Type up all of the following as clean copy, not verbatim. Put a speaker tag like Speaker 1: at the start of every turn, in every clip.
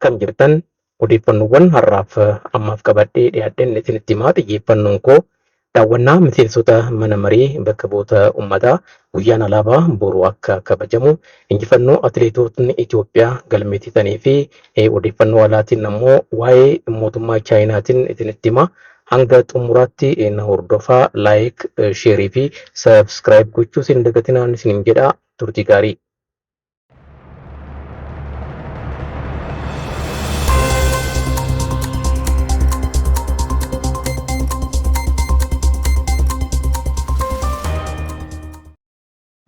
Speaker 1: Akkam jirtan? Odeeffannoowwan har'aaf ammaaf qabadhee dhiyaadheen isinitti himaa. Xiyyeeffannoon koo daawwannaa miseensota mana marii bakka bu'oota uummataa, guyyaan alaabaa boru akka kabajamu, injifannoo atileetotni Itoophiyaa galmeessisanii fi odeeffannoo alaatiin ammoo waa'ee mootummaa Chaayinaatiin isinitti hima. Hanga xumuraatti na hordofaa, like, sheerii fi subscribe gochuu isin dagatinaan isiniin jedha. Turtii gaarii.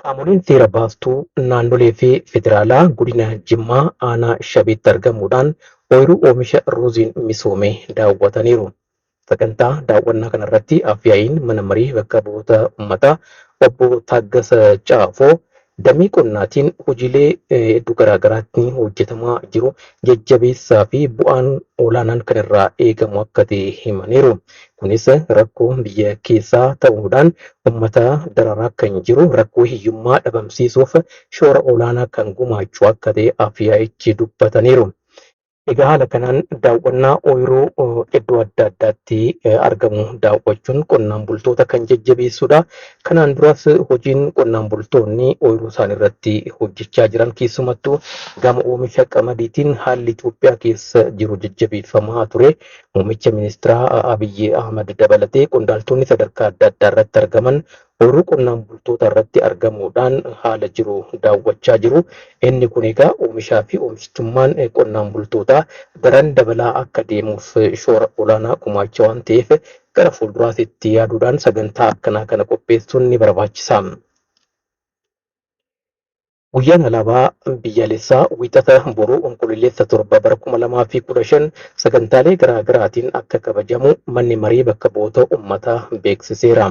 Speaker 1: Qaamoleen seera baastuu naannolee fi federaalaa godina Jimmaa aanaa Shabeetti argamuudhaan ooyiruu oomisha ruuziin misoome daawwataniiru. Sagantaa daawwannaa kanarratti Af-yaa'iin Mana Marii Bakka Bu'oota Ummataa Obbo Taaggasa Caafoo damee qonnaatiin hojiilee hedduu garaagaraatti hojjetamaa jiru jajjabeessaa fi bu'aan olaanaan kan irraa eegamu akka ta'e himaniiru. Kunis rakkoo biyya keessaa ta'uudhaan ummata dararaa kan jiru rakkoo hiyyummaa dhabamsiisuuf shoora olaanaa kan gumaachu akka ta'e af-yaa'ichi dubbataniiru. Egaa haala kanaan daawwannaa ooyiruu iddoo adda addaatti argamu daawwachuun qonnaan bultoota kan jajjabeessudha. Kanaan duras hojiin qonnaan bultoonni ooyiruu isaanii irratti hojjechaa jiran keessumattuu gama oomisha qamadiitiin haalli Itoophiyaa keessa jiru jajjabeeffamaa ture. Muummicha ministiraa Abiyyi Ahmad dabalatee qondaaltonni sadarkaa adda addaa irratti argaman Ooyiruu qonnaan bultootaa irratti argamuudhaan haala jiru daawwachaa jiru. Inni kun egaa oomishaa fi oomishtummaan qonnaan bultootaa daran dabalaa akka deemuuf shoora olaanaa gumaacha waan ta'eef gara fuulduraas itti yaaduudhaan sagantaa akkanaa kana qopheessuun ni barbaachisa. Guyyaan Alaabaa Biyyaalessaa Wiixata boruu Onkololeessa 7 bara 2015 sagantaalee garaa garaatiin akka kabajamu Manni Marii Bakka Bu'oota Ummataa beeksiseera.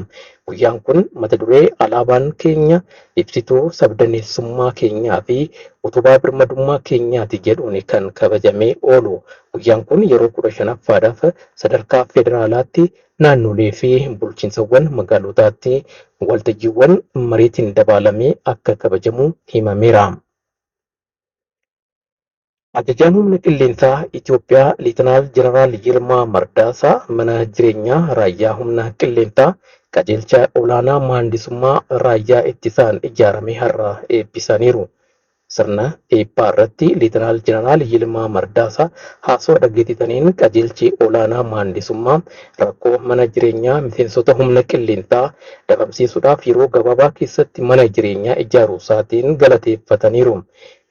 Speaker 1: Guyyaan kun mata duree Alaabaan keenya ibsituu sabdaneessummaa keenyaa fi utubaa birmadummaa keenyaati jedhuun kan kabajamee oolu. Guyyaan kun yeroo 15ffaadhaaf sadarkaa federaalaatti Naannolee fi bulchiinsawwan magaalotaatti waltajjiiwwan mariitiin dabaalamee akka kabajamu himameera. Ajajaan Humna Qilleensaa Itiyoophiyaa Leetanaal Jeneraal Yilmaa Mardaasaa mana jireenyaa Raayyaa Humna Qilleensaa Qajeelcha Olaanaa Mahandisummaa Raayyaa Ittisaan ijaarame har'a eebbisaniiru. Sirna eebbaa irratti Leetanaal Jeneraal Yilmaa Mardaasaa haasawa dhageessisaniin qajeelchi olaanaa maandisummaa rakkoo mana jireenyaa miseensota humna qilleensaa dhabamsiisuudhaaf yeroo gabaabaa keessatti mana jireenyaa ijaaruusaatiin galateeffataniiru.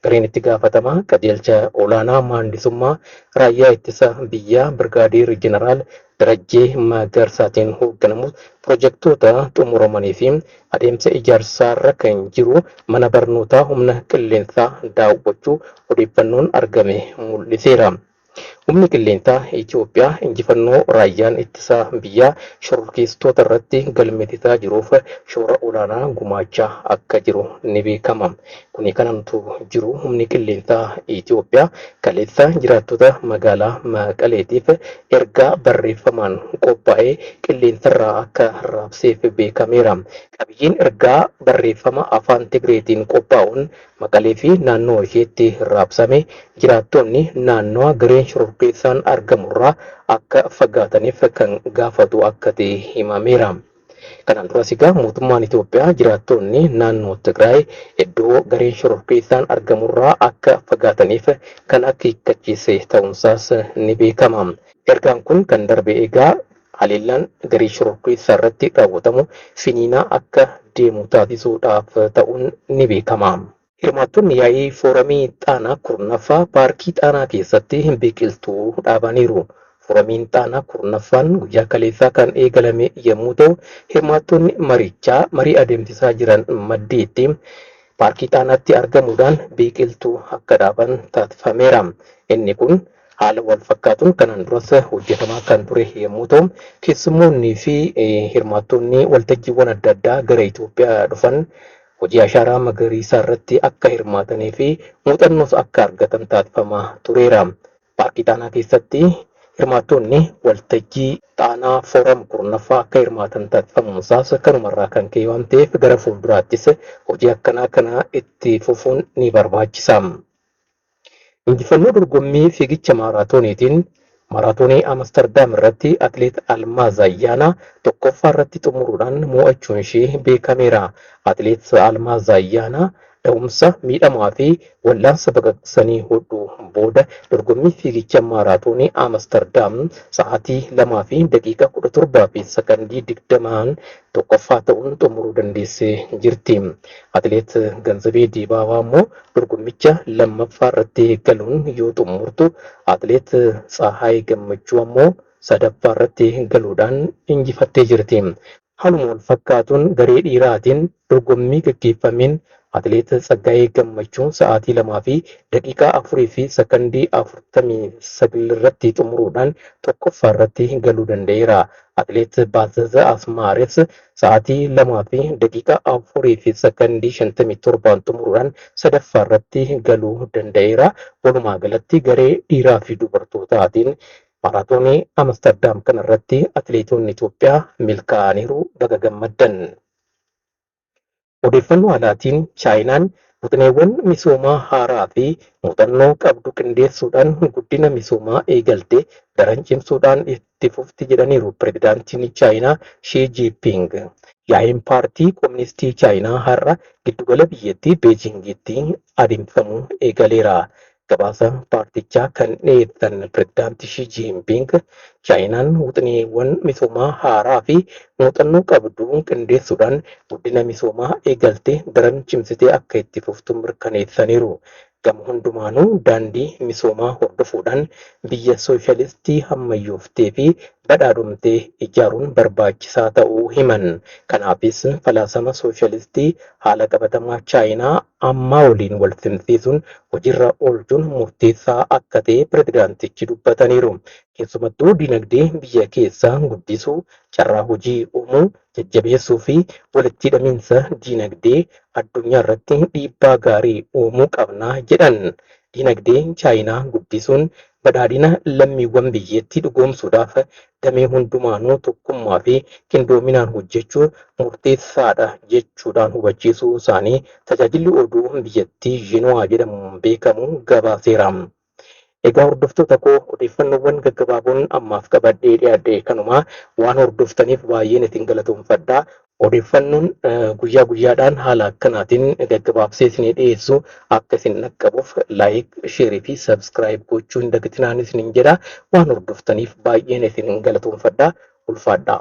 Speaker 1: Gareen itti gaafatamaa qajeelcha olaanaa maandisummaa raayyaa ittisa biyyaa Birgaadeer Jeneraal Darajjee Magarsaatiin hoogganamu pirojektoota xumuramanii fi adeemsa ijaarsaarra kan jiru mana barnootaa humna qilleensaa daawwachuu odeeffannoon argame mul'iseera. Humni Qilleensaa Itiyoophiyaa injifannoo Raayyaan Ittisa Biyyaa shororkeessitoota irratti galmeessisaa jiruuf shoora olaanaa gumaachaa akka jiru ni beekama. Kuni kanaan utuu jiruu Humni Qilleensaa Itiyoophiyaa kaleessa jiraattota magaalaa Maqaleetiif ergaa barreeffamaan qophaa'e qilleensarraa akka raabseef beekameera. Qabiyyeen ergaa barreeffama Afaan Tigreetiin qophaa'uun Maqalee fi naannoo isheetti raabsame jiraattonni naannowa gareen shororkeessaan argamurraa akka fagaataniif kan gaafatu akka ta'e himameera. Kanaan duras egaa mootummaan Itoophiyaa jiraattoonni naannoo Tigraay iddoo gareen shororkeessaan argamurraa akka fagaataniif kan akeekkachiise ta'uunsaas ni beekama. Ergaan kun kan darbe egaa haleellaan garee shororkeessaa irratti raawwatamu finiinaa akka deemu taasisuudhaaf ta'uun ni beekama. Hirmaattonni yaa'ii Fooramii Xaanaa 10ffaa Paarkii Xaanaa keessatti biqiltuu dhaabaniiru. Fooramiin Xaanaa 10ffaan guyyaa kaleessaa kan eegalame yemmuu ta'u, hirmaattonni marichaa marii adeemsisaa jiran maddiitti Paarkii Xaanaatti argamuudhaan biqiltuu akka dhaaban taasifameera. Inni kun haala walfakkaatuun kanaan duras hojjetamaa kan ture yemmuu ta'u, keessummoonnii fi hirmaattonni waltajjiiwwan adda addaa gara Itoophiyaa dhufan hojii ashaaraa magariisaa irratti akka hirmaatanii fi muuxannoos akka argatan taasifamaa tureera. Paarkii Xaanaa keessatti hirmaattoonni waltajjii Xaanaa Fooram 10ffaa akka hirmaatan taasifamuunsaas kanumarraa kan ka'e waan ta'eef gara fuulduraattis hojii akkanaa kana itti fufuun ni barbaachisa. Injifannoo dorgommii fiigicha maaraatooniitiin maaraatoonii Amsterdam irratti atileet Almaaz Ayyaanaa tokkoffaa irratti xumuruudhaan mo'achuun ishee beekameera. Atileet Almaaz Ayyaanaa da'umsa miidhamaa fi wal'aansa baqaqsanii hodhuu booda dorgommii fiigicha maaraatoonii Amsterdam sa'aatii 2:17:20n tokkoffaa ta'uun xumuruu dandeessee jirti. Atileet Ganzabee Dibaabaa immoo dorgommicha lammaffaa irratti galuun yoo xumurtu, atileet Tsahaay Gammachuu ammoo sadaffaa irratti galuudhaan injifattee jirti. Haaluma wal fakkaatuun garee dhiiraatiin dorgommii gaggeeffameen atileet Tsaggaayee Gammachuu sa'aatii 2:04:49 irratti xumuruudhaan tokkoffaa irratti galuu danda'eera. Atileet Baazzaza Asmaares sa'aatii 2:04:57n xumuruudhaan sadaffaa irratti galuu danda'eera. Walumaa galatti garee dhiiraa fi dubartootaatiin maaraatoonii Amsterdam kanarratti atileetonni Itoophiyaa milkaa'aniiru, baga gammaddan. Odeeffannoo alaatiin Chaayinaan wixineewwan misoomaa haaraa fi muuxannoo qabdu qindeessuudhaan guddina misoomaa eegalte daran cimsuudhaan itti fufti jedhaniiru pirezidaantiin Chaayinaa Shii Jinping. Yaa'iin paartii Kooministii Chaayinaa har'a giddugala biyyattii Beejingitti adeemsifamuu eegaleera. Gabaasa paartichaa kan dhiyeessan pirezidaanti Shii Jinping Chaayinaan wixineewwan misoomaa haaraa fi muuxannoo qabdu qindeessuudhaan guddina misoomaa eegalte daran cimsitee akka itti fuftu mirkaneessaniiru. Gama hundumaanuu daandii misoomaa hordofuudhaan biyya sooshaalistii hammayyooftee fi badhaadhumtee ijaaruun barbaachisaa ta'uu himan. Kanaafis falaasama sooshaalistii haala qabatamaa Chaayinaa ammaa waliin wal simsiisuun hojiirra oolchuun murteessaa akka ta'e pirezidaantichi dubbataniiru. Keessumattuu dinagdee biyya keessaa guddisuu, carraa hojii uumuu, jajjabeessuu fi walitti hidhamiinsa dinagdee addunyaa irratti dhiibbaa gaarii uumuu qabna jedhan. Dinagdee Chaayinaa guddisuun badhaadhina lammiiwwan biyyattii dhugoomsuudhaaf damee hundumaanuu tokkummaa fi qindoominaan hojjechuun murteessaadha jechuudhaan hubachiisuu isaanii tajaajilli oduu biyyattii Xinhua jedhamuun beekamu gabaaseera. Egaa hordoftoota koo, odeeffannoowwan gaggabaaboon ammaaf qabadhee dhiyaadhe kanuma. Waan hordoftaniif baay'een isin galatoomfadha. Odeeffannoon guyyaa guyyaadhaan haala akkanaatiin gaggabaabsee isinii dhiyeessu akka isin dhaqqabuuf like, share fi subscribe gochuu hin dagatinaan isiniin jedha. Waan hordoftaniif baay'een isin galatoomfadha. Ulfaadha.